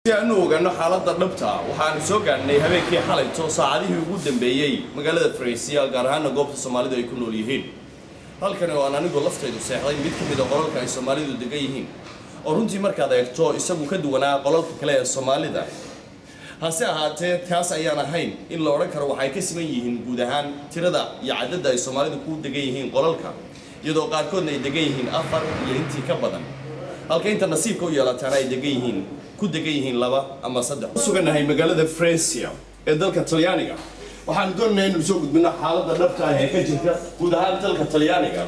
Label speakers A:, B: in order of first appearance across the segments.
A: Si aanu ogaano xaaladda dhabta, waxaanu soo gaadhnay habeenkii xalayto saacadihii ugu dambeeyey magaalada Fareysiya, gaar ahaana goobta Soomaalidu ay ku nool yihiin. Halkani oo aan anigu laftaydu seexday mid ka mid a qolalka ay Soomaalidu degan yihiin, oo runtii markaad eegto isagu ka duwanaa qolalka kale ee Soomaalida, hase ahaatee taas ayaan ahayn in la odhan karo waxay ka siman yihiin guud ahaan tirada iyo cadadda ay Soomaalidu ku degan yihiin qolalka, iyadoo qaarkoodna ay degan yihiin 4 iyo intii ka badan, halka inta nasiibka u yeelataana ay degan yihiin ku degan yihiin 2 ama 3. Sugannahay magaalada Fresia ee dalka Talyaaniga. Waxaanu doonaynaa inuu soo gudbino xaaladda dhabta ah ee ka jirta guud ahaan dalka Talyaaniga.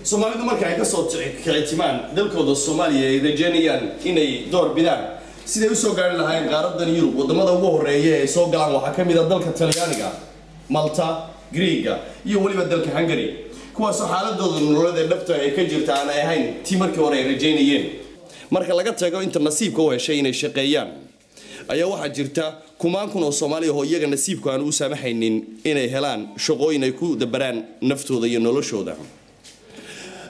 A: Soomaalidu marka ay kasoo kicitimaan dalkooda Soomaaliya ay rajeynayaan inay door bidaan siday usoo gaari lahaayeen qaaradan Yurub, wadamada ugu horeeya ee ay soo galaan waxaa ka mid a dalka Talyaaniga, Malta, Griiga iyo weliba dalka Hungary, kuwaasoo xaaladooda nololeed ee dhabta ee ka jirta aan ay ahayn tii markii hore ay rajeynayeen. Marka laga tago inta nasiibka u heshay inay shaqeeyaan, ayaa waxaa jirta kumaan kun oo Soomaaliya oo iyaga nasiibku aan u saamaxaynin inay helaan shaqooyin ay ku dabaraan naftooda iyo noloshooda.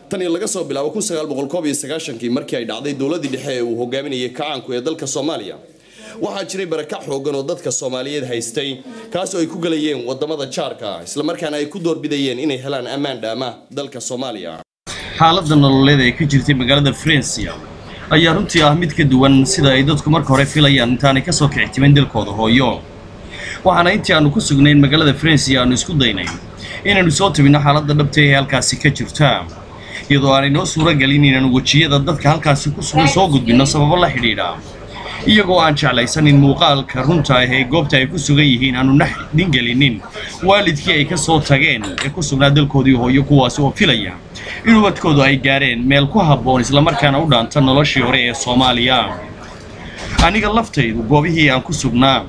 A: Tan iyo laga soo bilaabo 1991kii markii ay dhacday dowladii dhexe ee uu hogaaminayay kacaanku ee dalka Soomaaliya, waxaa jiray barakac xoogan oo dadka Soomaaliyeed haystay, kaas oo ay ku galayeen wadamada jaarka ah, islamarkaana ay ku doorbidayeen inay helaan ammaan dhaama dalka Soomaaliya. Xaaladda nololeed ee ka jirtay magaalada Frencia ayaa runtii ah mid ka duwan sida ay dadku marka hore filayaan intaanay kasoo kicitimin dalkooda hooyo. Waxaana intii aanu ku sugnayn magaalada Frencia aanu isku daynay inaanu soo tabinno xaaladda dhabta ee halkaasi ka jirta, iyadoo aanay noo suuro gelin inaanu wejiyada dadka halkaasi ku sugan soo gudbinno sababo la xidhiidha iyagoo aan jeclaysanin muuqaalka runta ah ee goobta ay ku sugan yihiin aanu naxdin gelinin waalidkii ay ka soo tageen ee ku sugnaa dalkoodii hooyo, kuwaasi oo filaya in ubadkoodu ay gaareen meel ku habboon islamarkaana u dhaanta noloshii hore ee Soomaaliya. Aniga laftaydu goobihii aan ku sugnaa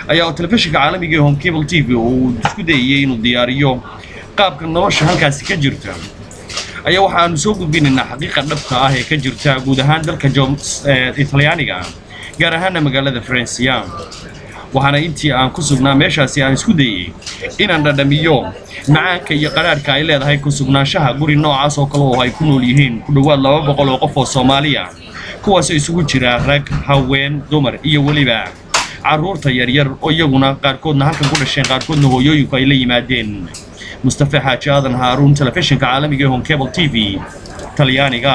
A: ayaa telefishinka caalamiga ee Home Cable TV oo uu isku dayayay inuu diyaariyo qaabka nolosha halkaasi ka jirta ayaa waxaanu soo gudbinaynaa xaqiiqa dhabta ah ee ka jirta guud ahaan dalka Talyaaniga, gaar ahaana magaalada Farensiya. Waxaana intii aan ku sugnaa meeshaasi aan isku dayey inaan dhadhamiyo macaanka iyo qadhaadhka ay leedahay ku sugnaanshaha guri noocaas oo kale oo ay ku nool yihiin ku dhowaad 200 oo qof oo Soomaaliya, kuwaasoo isugu jira rag, haween, dumar iyo weliba carruurta yaryar oo iyaguna qaarkoodna halkan ku dhasheen, qaarkoodna hooyooyinku ay la yimaadeen. Mustafa Xaaji Aadan Haaruun, telefishinka caalamiga ee Home Cable TV, Talyaaniga.